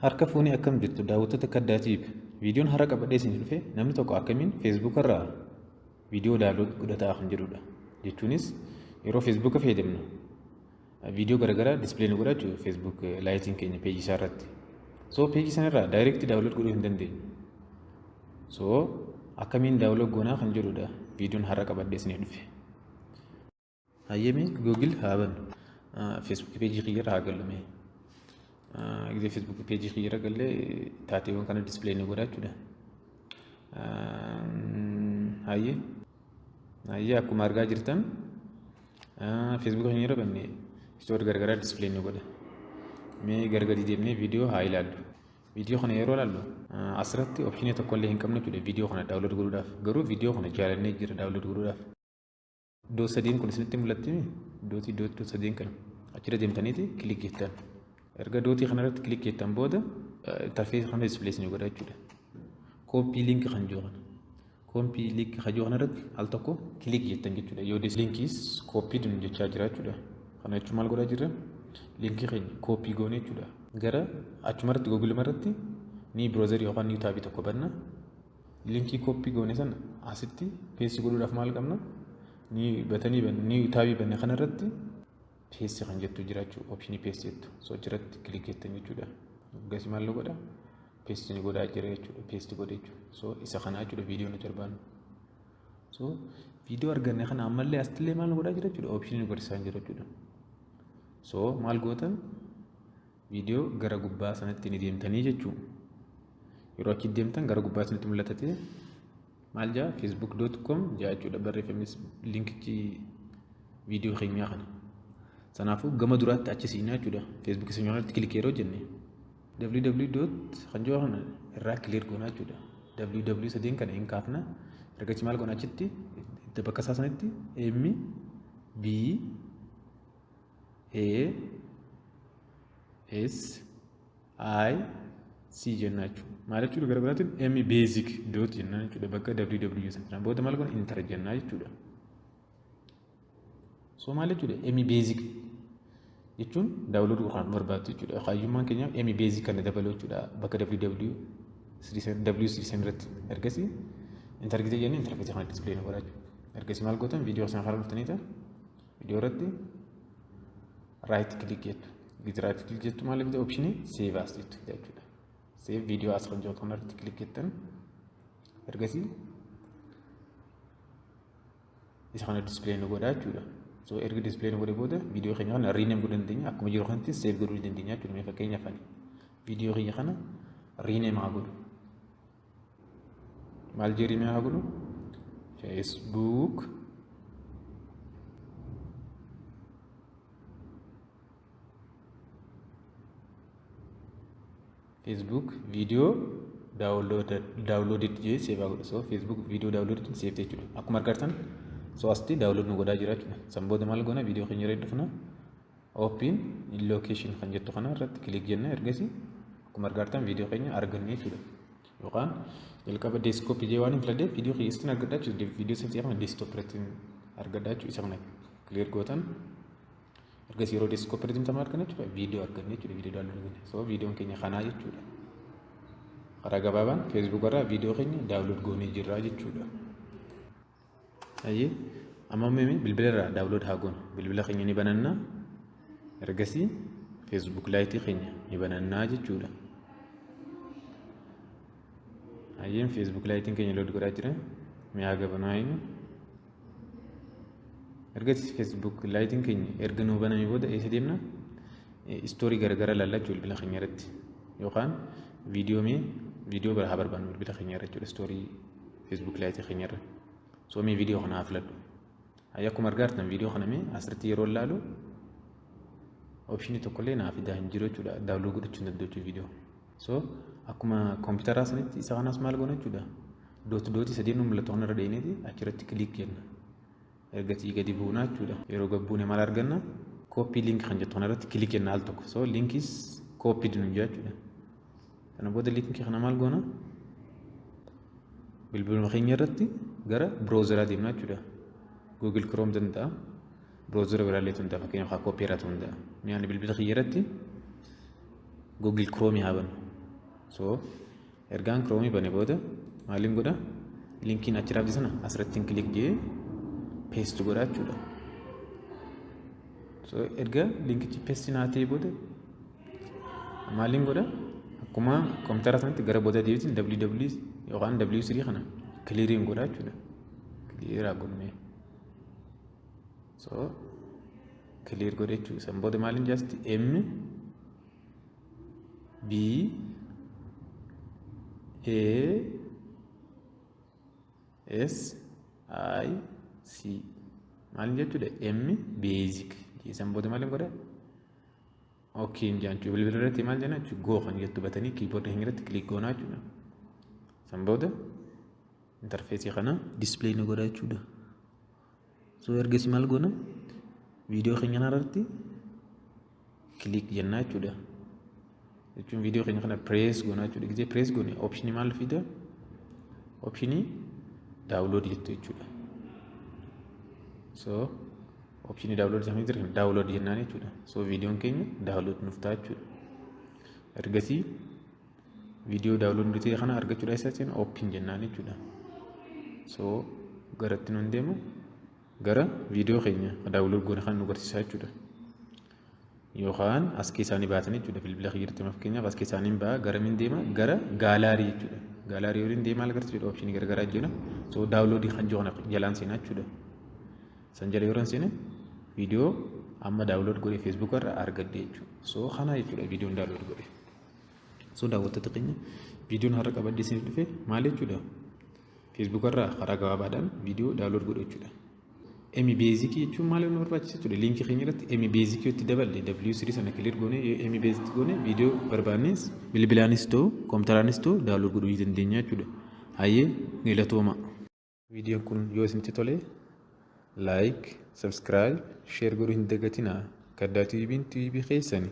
Harka fuunee akkam jirtu daawwattoota Kaddaa Tube. Viidiyoon har'a qabadhee isin dhufe namni tokko akkamiin Facebook irraa viidiyoo download godhataa kan jedhudha. Jechuunis yeroo Facebook fayyadamnu viidiyoo garaagaraa display nu godha jechuudha Facebook Lite-iin keenya peejii isaa irratti. So peejii sana irraa direct download godhuu hin dandeenyu. So akkamiin download goonaa kan jedhudha viidiyoon har'a qabadhee isin dhufe. Hayyee, Google haa bannu. Facebook peejii kiyyarra haa gallu mee. Gisee Facebook peejii kiyyarra gallee taateewwan kana display nu godha jechuudha. Hayyee. Hayyee, akkuma argaa jirtan Facebook keenya banne story garagaraa display nu godha. Mee gargadi deemnee viidiyoo haa ilaallu. Viidiyoo kana yeroo ilaallu asirratti option tokko illee hin qabnu jechuudha viidiyoo kana download godhuudhaaf. Garuu viidiyoo kana jaalannee jira download godhuudhaaf. Iddoo sadiin kun isinitti mul'atti, dot dot dot sadiin kana achirra deemtaniiti click jettan. Erga dot kanarratti click jettan booda interface kana display isin godha jechuudha. Copy link kan jiru kana. Copy link kan jiru kanarratti al tokko click jettan jechuudha. Yoo link is copied jechaa jira jechuudha. Kana jechuun maal godhaa jirra? Linkii keenya copy goone jechuudha. Gara achumarratti Google irratti ni browser yookaan ni tab tokko banna. Linkii copy goone sana asitti paste godhuudhaaf maal qabna? Ni batanii ni tab banne kanarratti paste kan jettu jira jechuudha. Option paste jettu. So achirratti click jettan jechuudha. Gasii maal godha? Paste ni godhaa jira jechuudha. Paste godhe jechuudha. So isa kana jechuudha viidiyoo nuti barbaannu. So viidiyoo arganne kana ammallee asittillee maal godhaa jira jechuudha. Option nu garsiisaa jira jechuudha. So maal gootan? Viidiyoo gara gubbaa sanatti ni deemtanii jechuudha. Yeroo achi deemtan gara gubbaa sanatti mul'atate maal jaa? facebook.com jaa jechuudha barreeffamnis linkichi viidiyoo keenyaa kana. Sanaafuu gama duraatti achi siinaa jechuudha. Facebook isa irratti click yeroo jenne www kan jiru kana irraa clear goonaa jechuudha. www sadeen kana hin kaafna. Ergasii maal goona? Achitti bakka isaa sanitti M B A S I C jenna jechuudha. Maal jechuudha? Gara biraatiin M basic dot jenna jechuudha bakka www sana. Booda maal goona? Enter jenna jechuudha. So maal jechuudha? M basic jechuun download kan barbaaddu jechuudha. Kaayyummaan keenya M basic kana dabaluu jechuudha bakka www W sadii irratti. Ergasii enter gisee jennee interface kana display nu godha jechuudha. Ergasii maal gootan? Viidiyoo sana karaa dhuftaniita viidiyoo irratti right click jettu. Giti right click jettu maal fide? Option save as jettu jechuudha. Save video as kan jedhu kanarratti click jettan. Ergasii isa kana display nu godha jechuudha. So erga display nu godhe booda viidiyoo keenya kana rename godhuu dandeenya. Akkuma jiru kanatti save godhuu dandeenya jechuudha. Mee fakkeenyaaf ani viidiyoo kiyya kana rename haa godhu. Maal jee rename haa godhu? Facebook video downloaded jee save haa godhu. So Facebook video downloaded save jechuudha. Akkuma argartan so asitti download nu godhaa jira jechuudha. San booda maal goona? Viidiyoo keenya irra dhufna. Open in location kan jettu kana irratti click jenna. Ergasii akkuma argartan viidiyoo keenya arganne jechuudha. Yookaan jalqaba desktop jee waan hin filadheef viidiyoo kiyya asitti argadhaa jechuudha. Viidiyoo save kana desktop irratti argadhaa jechuudha. Isa kana clear gootan. Ergasii yeroo desktop irratti maal arganna jechuudha? Viidiyoo arganne jechuudha. Viidiyoo download goone. So viidiyoon keenya kanaa jechuudha. Karaa gabaabaan Facebook irraa viidiyoo keenya download goonee jirra jechuudha. Hayyee, amma mee bilbila irraa download haa goonu. Bilbila keenya ni banannaa. Ergasii Facebook Lite keenya ni banannaa jechuudha. Hayyeen, Facebook Lite-iin keenya load godhaa jira. Mee haa gabanaa inni. Ergasii Facebook Lite-iin keenya erga nuu banamee booda eessa deemna? Story garaagaraa ilaallaa jechuudha bilbila keenya irratti. Yookaan viidiyoo, mee viidiyoo biraa haa barbaannu bilbila keenya irra jechuudha, story Facebook Lite keenya irra. So mee viidiyoo kana haa filadhu. Hayyee, akkuma argaa jirtan viidiyoo kana mee asirratti yeroo ilaalu option tokkollee naa fidaa hin jiru jechuudha. Download godhachuu hin danda'u jechuudha viidiyoo. So akkuma kompiitaraa sanitti isa kanas maal goona jechuudha? Dot dot sadii nu mul'atu kanarra dheeneeti achirratti click jenna. Ergasii gadi buunaa jechuudha. Yeroo gad buune maal arganna? Copy link kan jettu kanarratti click jenna al tokko. So link is copied nu jechuudha. Kana booda linkii kana maal goona? Bilbiluma keenya irratti gara browseraa deemna jechuudha. Google Chrome danda'a. Browsera biraallee danda'a. Fakkeenyaaf haa Opera ta'uu danda'a. Mi'aan bilbila kiyya irratti Google Chrome haa banu. So ergaan Chrome bane booda maaliin godha? Linkiin achi raabde sana asirratti click jee paste godha jechuudha. So erga linkichi paste naa ta'e booda maaliin godha? Akkuma kompiitara sanatti gara booda deebiin www yookaan W3 kana cleariin godha jechuudha. Clear godhumee. So clear godhe jechuudha. San booda maaliin just M B A S I C maaliin jechuudha, M basic. San booda maaliin godha? Okay jechuudha. Bilbila irratti maal jenna jechuudha? Go kan jettu batanii keyboard keenya irratti click goonaa jechuudha. San booda interface kana display nu godha jechuudha. So ergasii maal goona? Viidiyoo keenya irratti click jennaa jechuudha. Jechuun viidiyoo keenya kana press goonaa jechuudha. Gisee press goone optionii maal fida? Optionii download jettu jechuudha. So optionii download jedhamee jira, download jennaan jechuudha. So viidiyoon keenya download nuuf ta'a jechuudha. Ergasii viidiyoo download nu ta'e kana argachuudhaaf isa seen open jennaan jechuudha. So garatti nun deemu, gara viidiyoo keenya download goone kan nu agarsiisa jechuudha. Yookaan as keessaanii baatan jechuudha, bilbila kiyyatti fakkeenyaaf as keessaanii ba'a, gara min deema? Gara gallery jechuudha. Gallery waliin deema maal agarsiisa? Optionii garagaraa jira. So downloadii kan jiru jalaan seenaa jechuudha. San jala yeroo seene viidiyoo amma download godhe Facebook irra argadde jechuudha. So kana jechuudha viidiyoon download godhe. So daawwattoota keenya, viidiyoon har'a qabadde isiniif dhufe maal jechuudha? Facebook irraa karaa gabaabaadhaan viidiyoo download godhu jechuudha. M basic jechuun maal nu barbaachisa jechuudha? Linkii keenya irratti M basic itti daballe, W3 sana clear goone, M basic goone, viidiyoo barbaannes bilbilaanis ta'u kompiitaraanis ta'u download godhuu ni dandeenya jechuudha. Hayyee, galatooma. Viidiyoon kun yoo isinitti tole like, subscribe, share godhuu hin dagatinaa. Kaddaa TV'n TV keessani.